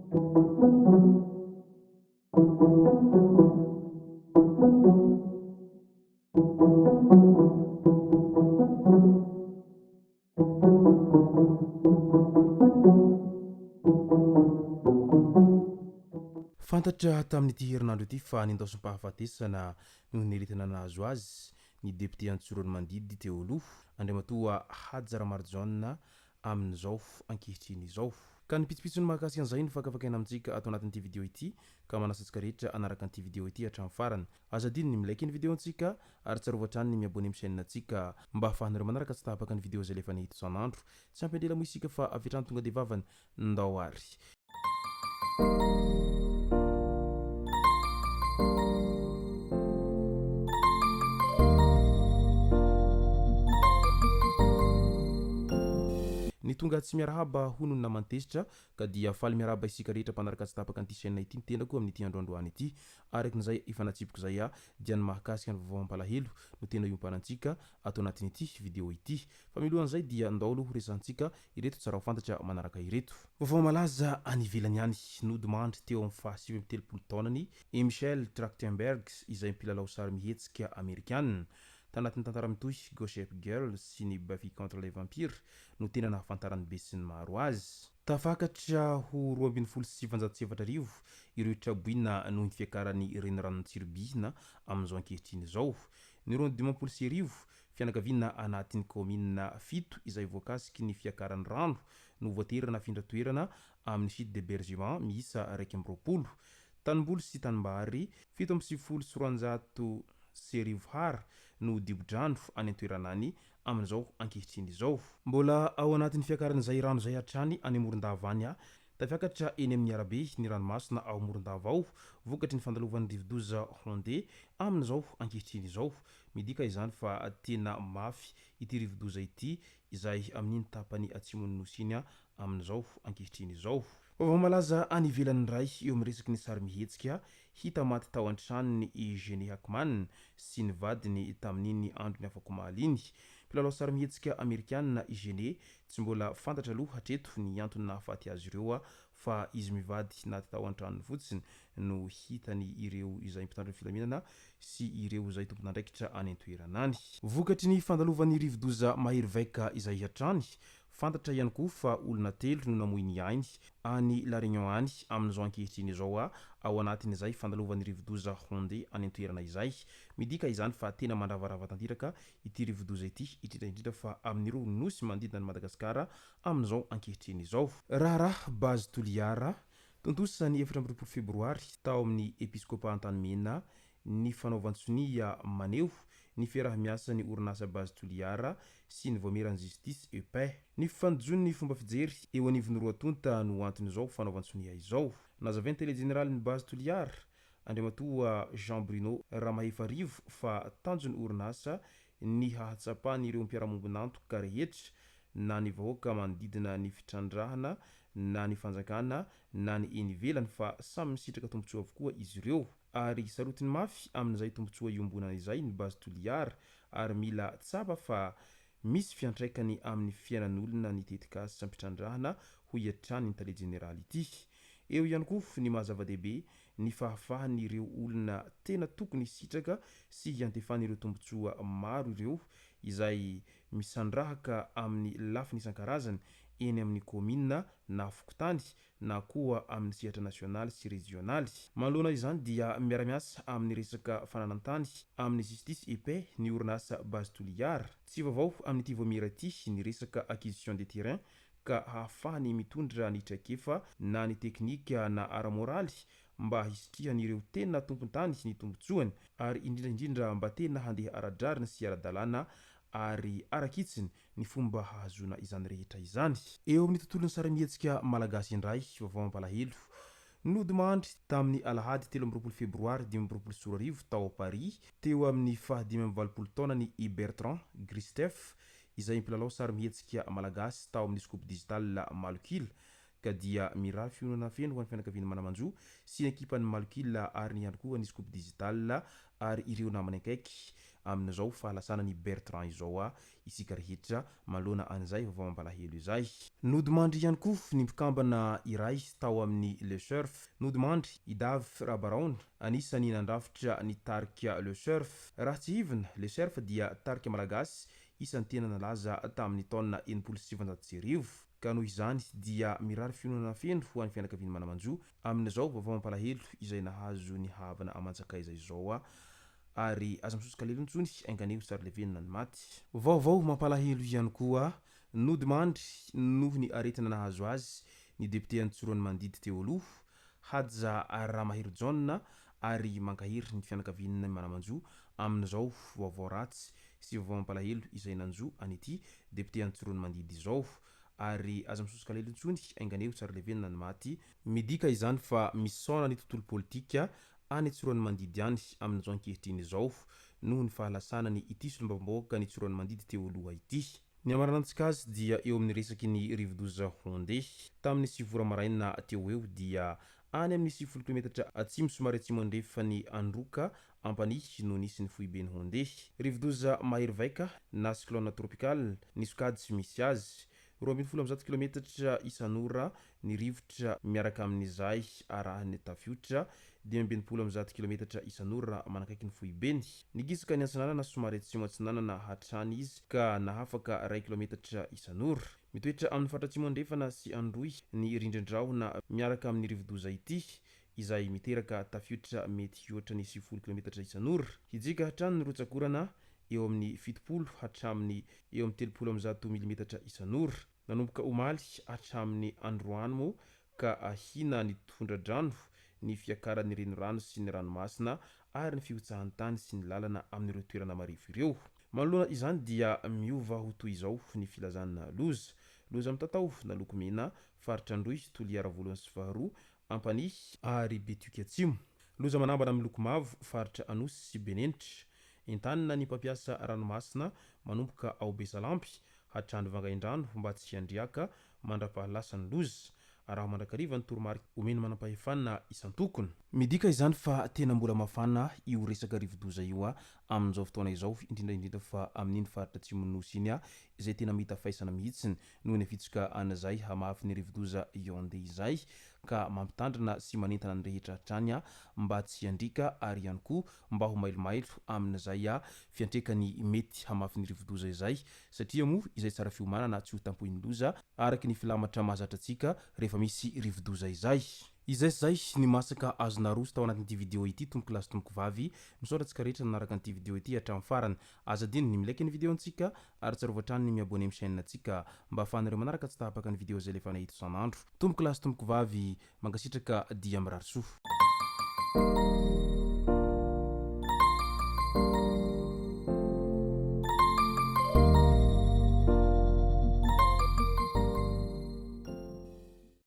Fantatra tamin'ity herinandro ity fa nindaosim-pahafatesana noho ny aretina nahazo azy ny depiote Antsiroanomandidy teo aloha, Andriamatoa Haja Ramarijaona amin'izao ankehitriny izao. Ka ny pitsopitsony mahakasika an'izay no fakafakaina amintsika ato anatin'ity video ity ka manasa antsika rehetra hanaraka an'ity video ity hatramin'ny farany. Aza adino ny mi-like ny video antsika ary tsarovy hatrany ny mi-abonner amin'ny chaîne antsika mba ahafahanareo manaraka tsy tapaka ny video izay alefanay eto isan'andro. Tsy ampy andrela moa isika fa avy hatrany tonga dia vavany. Ndao ary. Ny tonga tsy miarahaba hono ny naman'i Tezitra ka dia faly miarahaba isika rehetra mpanaraka tsy tapaka an'ity chaîne ity ny tenako amin'ity androandroany ity. Araka izay efa natsipiko izay aho dia ny mahakasika ny vaovao mampalahelo no tena iompanantsika ato anatin'ity vidéo ity. Fa milohan'izay dia ndao aloha horesahantsika ireto tsara ho fantatra manaraka ireto. Vaovao malaza any ivelany any, nodimandry teo amin'ny faha 39 taonany i Michelle Trachtenberg izay mpilalao sarimihetsika Amerikana. Tanatin'ny tantara mitohy Gossip Girl sy ny Buffy contre les vampires no tena nahafantaran'ny besinimaro azy. Tafakatra ho 1912 ireo traboina noho ny fiakaran'ny reniranon'Antsirobihina amin'izao ankehitriny izao. Ny 1052 Fianakaviana anatin'ny kaominina fito izay voakasiky ny fiakaran'ny rano no voatery nafindra toerana amin'ny site d'hebergement miisa 21. Tanimboly sy tanimbary 1297 ha no dibo-drano any an-toerana any amin'izao ankehitriny izao. Mbola ao anatin'ny fiakaran'izay rano izay hatrany any Morondava any Tafiakatra eny amin'ny arabe ny ranomasina ao Morondava ao vokatry ny fandalovan'ny rivodoza Honde amin'izao ankehitriny izao. Midika izany fa tena mafy ity rivodoza ity izay amin'iny tapany atsimon'ny Nosy iny amin'izao ankehitriny izao. Vaovao malaza any ivelany indray eo amin'ny resaky ny sarimihetsika, hita maty tao an-tranony i Gene Hackman sy ny vadiny tamin'iny andron'ny afakomaly iny. Mpilalao sarimihetsika amerikana i Gene Tsy mbola fantatra aloha hatreto ny antony nahafaty azy ireo fa izy mivady naty tao an-tranony fotsiny no hitany ireo izay mpitandro ny filaminana sy ireo izay tompon'andraikitra any an-toerana any. Vokatry ny fandalovan'ny rivodoza mahery vaika izay hatrany, fantatra ihany koa fa olona telo no namoy ny ainy any La Réunion any amin'izao ankehitriny izao ao anatin'izay fandalovan'ny rivodoza Honde any an-toerana izay. Midika izany fa tena mandravarava tanteraka ity rivodoza ity, indrindra indrindra fa amin'ireo nosy manodidina an'i Madagasikara amin'izao ankehitriny izao. Raharaha Base Toliara, tontosa ny 24 febroary tao amin'ny Episkopa Antanimena ny fanaovan-tsonia maneho ny fiaraha-miasan'ny orinasa Base Toliara sy ny Vaomieran'ny Justice et Paix. Ny fifanojoan'ny fomba fijery eo anivon'ny roa tonta no anton'izao fanaovan-tsonia izao. Nazavain'ny Tale Jeneralin'ny Base Toliara, Andriamatoa Jean Bruno Ramahefarivo fa tanjon'ny orinasa ny hahatsapan'ireo mpiara-mombon'antoka rehetra na ny vahoaka manodidina ny fitrandrahana na ny fanjakana na ny eny ivelany fa samy misitraka tombontsoa avokoa izy ireo ary sarotiny mafy amin'izay tombontsoa iombonana izay ny Base Toliara ary mila tsapa fa misy fiantraikany amin'ny fiainan'olona ny tetikasam-pitrandrahana hoy hatrany ny tale jeneraly ity. Eo ihany koa ny maha zava-dehibe ny fahafahan'ireo olona tena tokony hisitraka sy hiantefan'ireo tombontsoa maro ireo izay misandrahaka amin'ny lafiny isan-karazany eny amin'ny kaominina na fokontany na koa amin'ny sehatra nasionaly sy rejionaly. Manoloana izany dia miara-miasa amin'ny resaka fananan-tany amin'ny Justice et Paix ny orinasa Base Toliara. Tsy vaovao amin'ity vaomiera ity ny resaka acquisition des terrains ka hahafahany mitondra ny traikefa na ny teknika na ara-moraly mba hisitrihan'ireo tena tompon-tany ny tombontsoany ary indrindra indrindra mba tena handeha ara-drariny sy ara-dalàna ary ara-kitsiny ny fomba hahazoana izany rehetra izany. Eo amin'ny tontolon'ny sarimihetsika malagasy indray, vaovao mampalahelo, nodimandry tamin'ny alahady 23 febroary 2025 tao Paris, teo amin'ny faha 85 taonany i Bertrand Gristeff, izay mpilalao sarimihetsika malagasy tao amin'ny Scoop Digital Malok'ila ka dia mirary fiononana feno ho an'ny fianakavian'ny mana-manjo sy ny ekipan'ny Malok'ila ary ny ihany koa ny Scoop Digital ary ireo namany akaiky amin'izao fahalasanan'i Bertrand izao isika rehetra manoloana an'izay vaovao mampalahelo izay. Nodimandry ihany koa ny mpikambana iray tao amin'ny Le Surf. Nodimandry i Dave Rabaraona, anisan'ny nandrafitra ny tarika Le Surf. Raha tsiahivina, Le Surf dia tarika malagasy isan'ny tena nalaza tamin'ny taona 1960. Ka noho izany dia mirary fiononana feno ho an'ny fianakavian'ny mana-manjo amin'izao vaovao mampalahelo izay nahazo ny havana aman-tsakaiza izao ary aza misosoka lelo intsony enga anie ho sary levenona ny maty. Vaovao mampalahelo ihany koa, nodimandry noho ny aretina nahazo azy ny député Antsiroanomandidy teo aloha, Haja Ramaherijaona ary mankahery ny fianakavian'ny mana-manjo amin'izao vaovao ratsy sy vaovao mampalahelo izay nanjo an'ity député Antsiroanomandidy izao ary aza misosoka lelo intsony enga anie ho tsara levenona ny maty. Midika izany fa misaona ny tontolo politika any Tsiroanomandidy any amin'izao ankehitriny izao noho ny fahalasanany ity solombavambahoakan'i Tsiroanomandidy teo aloha ity. Ny hamaranantsika azy dia eo amin'ny resaky ny rivodoza Honde. Tamin'ny 9 ora maraina teo ho eo dia any amin'ny 90 kilometatra atsimo somary atsimo andrefan'i Androka Ampanihy no nisy ny foiben'i Honde. Rivodoza mahery vaika na cyclone tropical ny sokajy misy azy. 112 kilometatra isan'ora ny rivotra miaraka amin'izay arahin'ny tafiotra 165 kilometatra isan'ora manakaiky ny foibeny. Nigisaka niantsinanana somary atsimo atsinanana hatrany izy ka nahafaka iray kilometatra isan'ora. Mitoetra amin'ny faritra atsimo andrefana sy Androy ny rindrin-drahona miaraka amin'ny rivodoza ity izay miteraka tafiotra mety hihoatra ny 90 kilometatra isan'ora. Hijika hatrany ny rotsak'orana eo amin'ny 70 hatramin'ny eo amin'ny 130 milimetatra isan'ora. Nanomboka omaly hatramin'ny androany moa ka ahiana ny tondra-drano, ny fiakaran'ny renirano sy ny ranomasina ary ny fihotsahan'ny tany sy ny lalana amin'ireo toerana marefo ireo. Manoloana izany dia miova ho toy izao ny filazana loza. Loza mitatao na loko mena, faritra Androy, Toliara voalohany sy faharoa, Ampanihy ary Betioky Atsimo. Loza manambana miloko mavo, faritra Anosy sy Benenitra. Entanina ny mpampiasa ranomasina manomboka ao Besalampy hatrany Vangaindrano mba tsy handriaka mandra-pahalasan'ny loza. Araho mandrakariva ny toromarika omen'ny manampahefana isan-tokony. Midika izany fa tena mbola mafana io resaka rivodoza io amin'izao fotoana izao, indrindra indrindra fa amin'iny faritra atsimon'ny Nosy iny izay tena mita faisana mihitsy noho ny afitsoka an'izay hamafy ny rivodoza Yonde izay ka mampitandrina sy manentana ny rehetra hatrany mba tsy handriaka ary ihany koa mba ho mailomailo amin'izay fiantraikany mety hamafy ny rivodoza izay satria moa izay tsara fiomanana tsy ho tampohin'ny loza araka ny filamatra mahazatra antsika rehefa misy rivodoza izay. Izay sy izay ny masaka azo naroso tao anatin'ity video ity tompoko lahy sy tompoko vavy, misaotra antsika rehetra nanaraka an'ity video ity hatramin'ny farany. Aza adino ny mi-like ny video antsika ary tsarovy hatrany ny mi-abonner amin'ny chaîne antsika mba ahafahanareo manaraka tsy tapaka ny video izay alefanay eto isan'andro. Tompoko lahy sy tompoko vavy, mankasitraka dia mirary soa.